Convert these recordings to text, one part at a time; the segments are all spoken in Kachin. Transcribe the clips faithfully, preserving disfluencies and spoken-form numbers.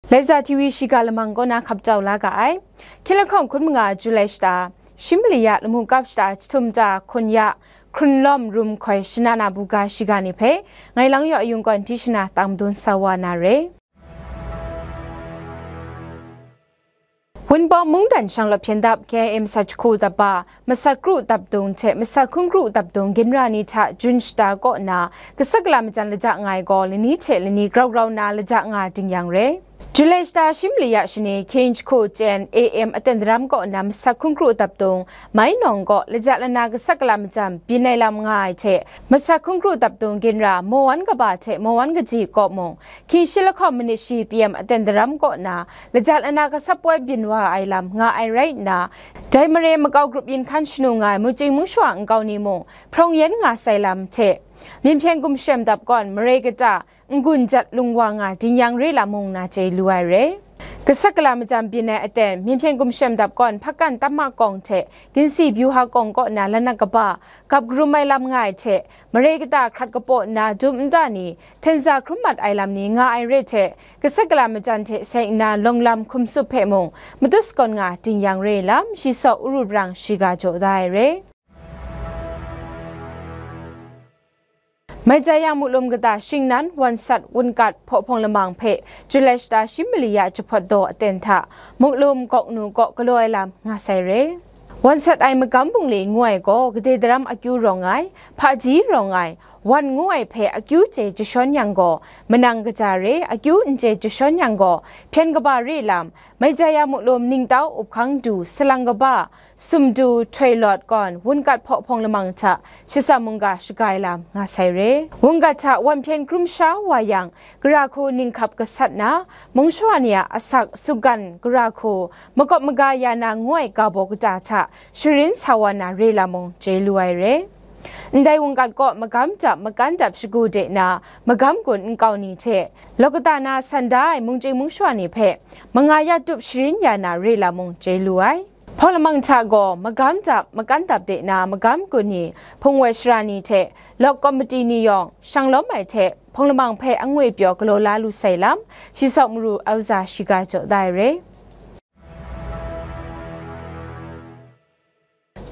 Laiza T V shiga lamang kaw na hkap jau la ga ai. Hkying lahkawng hkun manga Julai shata, shi mali ya lamu kap shata jahtum ta hkun ya, hkrun lawm rum hkoi shana na buga shiga ni hpe, ngai lang yaw ayung kawn di shana tang madun sa wa na re. Wunpawng mungdan shanglawt hpyen dap K I M masat jahku dap ba, masat kru dap dung hte masat hkun kru dap dung ginra ni hta Jun shata kaw na, kasak kala majan laja nga ai gaw lani hte lani grau grau na laja nga ding yang re. Julai shata shi mali ya shani hkying jahku chyen A M aten daram kaw na masat hkun kru dap dung, Mai Nawng kaw laja lana kasak kala majan byin ai lam nga ai hte, masat hkun kru dap dung ginra Mawan kaba hte Mawan kaji kaw mung, hkying shi lahkawng manit shi P M aten daram kaw na, laja lana kasap poi byin wa ai lam nga ai rai nna, dai mare makau grup yin hkan shanu nga ai muching mushawa nkau ni mung, hprawng yen nga sai lam hte, myen hpyen gumshem dap gawn mare kata, n-gun jat lung wa nga ding yang re lam mung na chye lu ai re. Kasak kala majan byin ai aten, myen hpyen gumshem dap gawn hpakan tam makawng hte, ginsi byuha kawng kaw na lanak kaba, gap karum ai lam nga ai hte, mare kata hkrat kapaw nna dum nta ni, htenza hkrum mat ai lam ni nga ai re hte, kasak kala majan hte seng nna lawng lam hkum sup hpe mung, matut sagawn nga ding yang re lam, shi saw uru brang shiga jaw da ai re. Maijayang Muklum kata shingnan, Wansat, Wungat, Hpawhpawng Lamang hpe Julai shata shi mali ya jahpawt daw aten hta, Muklum, Gawknu kaw galaw ai lam nga sai re. Wansat ai magam bungli ngu ai gaw, gade daram akyu rawng ai, hpaji rawng ai, wan ngu ai hpe akyu chye jashawn yang gaw, manang kaja re, akyu n chye jashawn yang gaw, hpyen kaba re lam, Maijayang Muklum, Ningtau, Uphkang du, Salang kaba, Sumdu, Htoi Lawt gawn Wungat Hpawhpawng Lamang hta shasam mungga shaga ai lam nga sai re. Wungat hta wan hpyen krum sha wa yang, gara hku ninghkap gasat na, mungshawa ni a asak sugan gara hku makawp maga ya na ngu ai ga baw kata hta sharin sa wa na re lam mung chye lu ai re. Ndai wungat kaw magam dap makan dap shagu de na, magam gun nkau ni hte, lawkata na san da ai mungching mungshawa ni hpe manga ya tup sharin ya na re lam mung chye lu ai. Hpawng Lamang hta gaw magam dap makan dap de na magam gun ni, hpung woi sara ni hte lawk komiti ni yawng shang lawm ai hte Hpawng Lamang hpe angwi pyaw galaw la lu sai lam, shi saw maru auza shiga jaw da ai re.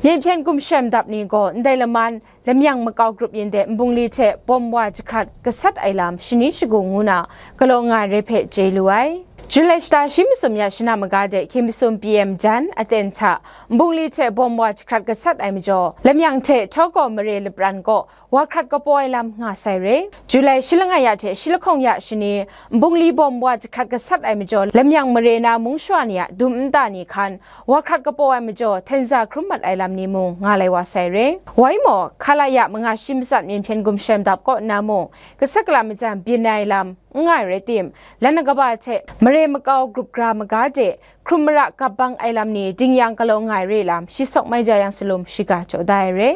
Myen hpyen gumshem dap ni gaw ndai laman, Lamyang makau grup yin de nbungli hte bawm wa jahkrat gasat ai lam shani shagu ngu na galaw nga ai re hpe chye lu ai. Julai shata shi masum ya shana maga de hkying masum P M jan aten hta nbungli hte bawm wa jahkrat gasat ai majaw, Lamyang hte Htawgaw mare lapran kaw wa hkrat kapaw ai lam nga sai re. Julai shi langai ya hte shi lahkawng ya shani nbungli bawm wa jahkrat gasat ai majaw, Lamyang mare na mungshawa ni a dum nta ni hkan wa hkrat kapaw ai majaw, htenza hkrum mat ai lam ni mung nga lai wa sai re. Wai maw, Khalaya manga shi matsat myen hpyen gumshem dap kaw nna mung, kasak kala majan byin ai lam n nga ai rai tim, lana kaba hte mare makau grup gra maga de hkrum mara gap bang ai lam ni ding yang galaw nga ai re lam, shi sawk Maijayang salum shiga jaw da ai re.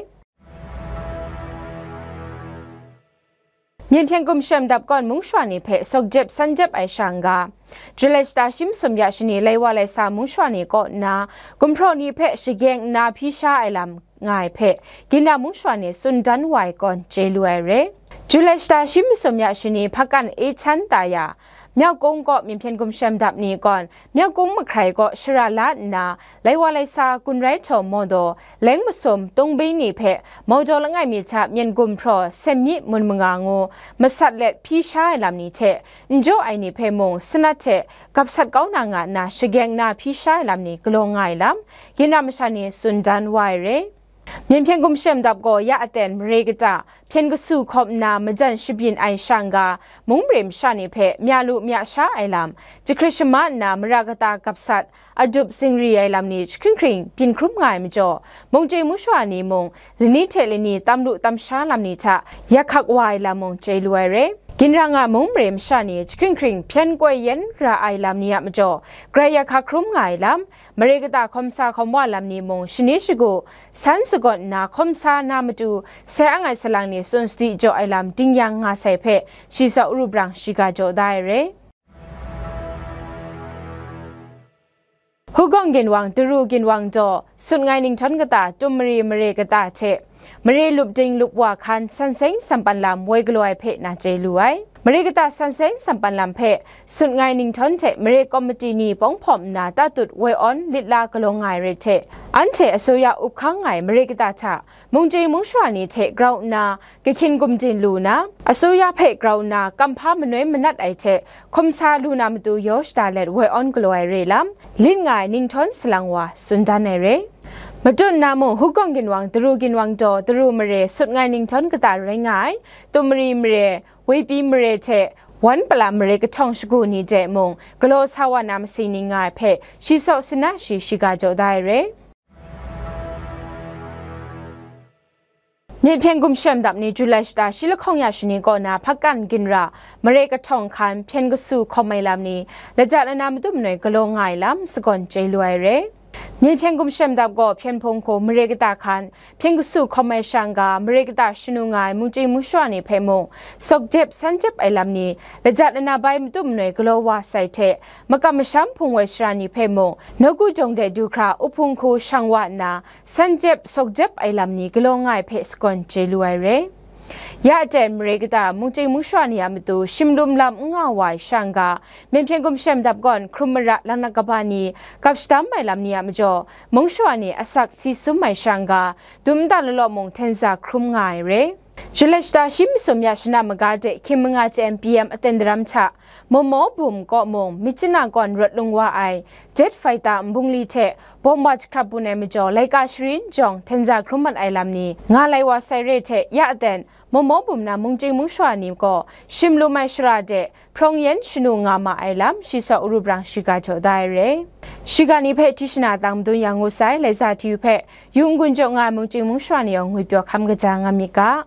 Myen hpyen gumshem dap gawn mungshawa ni hpe sawk jep san jep ai sha n ga, Julai shata shi masum ya shani lai wa lai sa mungshawa ni kaw nna, gumhpraw ni hpe shageng nna hpyi sha ai lam nga ai hpe, Ginra mungshawa ni tsun dan wa ai gawn chye lu ai re. Julai shata shi masum ya shani hpakan e htan ta ya, Myaukung kaw myen hpyen gumshem dap ni gawn, Myaukung mahkrai kaw shara la nna, lai wa lai sa gun rai htaw mawdaw, leng masum, tung bing ni hpe mawdaw langai mi hta myen gumhpraw, sem myi mun manga ngu, masat let hpyi sha ai lam ni hte, n jaw ai ni hpe mung sanat hte gap sat kau na nga nna, shageng na hpyi sha ai lam ni galaw nga ai lam, Ginra masha ni tsun dan wa ai re. Myen hpyen gumshem dap gaw ya aten mare kata, hpyen kasu hkawm nna majan shabyin ai sha n ga, mung mare masha ni hpe mya lu mya sha ai lam, jahkrit shama nna mara kata gap sat, adup zingri ai lam ni jahkring hkring byin hkrum nga ai majaw, mungchyi mushawa ni mung lani hte lani tam lu tam sha lam ni hta ya hkak wa ai lam mung chye lu ai re. Ginra nga mung mare masha ni jahkring hkring hpyen koi yen ra ai lam ni a majaw, grai ya hkak hkrum nga ai lam, mare kata hkawm sa hkawm wa lam ni mung shani shagu, san sagawn nna hkawm sa na matu, sai ang ai salang ni tsun sadi jaw ai lam ding yang nga sai hpe, shi saw ru brang shiga jaw da ai re. Hugawng ginwang, Daru ginwang daw, sut ngai ninghtawng kata, tum mari mare kata hte, Mare lup ding lup wa hkan san seng san pan lam woi galaw ai hpe na chye lu ai. Mare kata san seng san pan lam hpe sut ngai ningtawn hte mare komiti ni pawng hpawm nna tatut woi awn lit la galaw nga ai re hte, anhte asuya up hkang ai mare kata hta mungchying mungshwa ni hte grau nna kahkyin gumdin lu nna, asuya hpe grau nna kamhpa manoi manat ai hte hkum sa lu na matu yaw shada let woi awn galaw ai re lam, lit nga ai ningtawn salang wa tsun dan ai re. Matut nna mung, Hukawng ginwang, Daru ginwang daw, Daru mare, sut ngai ningtawn kata rai nga ai, Tum mari mare, Weipi mare hte, Wan pala mare kahtawng shagu ni de mung, galaw sa wa na masing ni nga ai hpe, shi saw sina shi shiga jaw da ai re. Myit hpyen gumshem dap ni Julai shata shi lahkawng ya shani kaw na hpakan ginra, mare kahtawng hkan hpyen kasu hkawm ai lam ni, lajat lana matu manoi galaw nga ai lam, sagawn chye lu ai re. Myit hpyen gumshem dap gaw hpyen hpung hku mare kata hkan hpyen kasu hkawm ai shang ga, mare kata shanu nga ai mungchying mungshwa ni hpe mung, sawk jep san jep ai lam ni, lajat lana bai matu manoi galaw wa sai hte, makam masham hpung woi sara ni hpe mung, nawku jawng de du hkra uhpung hku shang wa nna, san jep, sawk jep ai lam ni galaw nga ai hpe sagawn chye lu ai re. Ya aten mare kata mungchying mungshwa ni a matu shimlum lam n nga wa ai shang ga, myit hpyen gumshem dap gawn hkrum mara laknak kaba ni gap shadam ai lam ni a majaw, mungshwa ni asak si sum ai shang ga, dum nta lalaw mung hten za hkrum nga ai re. Julai shata shi masum ya shana maga de hkying manga chyen P M aten daram hta, Momo bum kaw mung, Myitkyina kawn rawt lung wa ai jet fighter nbungli hte bawm wa jahkrap bun ai majaw, laika sharin jawng hten za hkrum mat ai lam ni nga lai wa sai re hte, ya aten, Momo bum na mungchying mungshwa ni gaw shimlum ai shara de hprawng yen shanu nga ma ai lam, shi saw uru brang shiga jaw da ai re. Shiga ni hpe hti shana tang madun ya ngu sai, Laiza T V hpe yu n-gun jaw nga ai mungchying mungshwa ni yawng ngwi pyaw hkam kaja nga myit ga.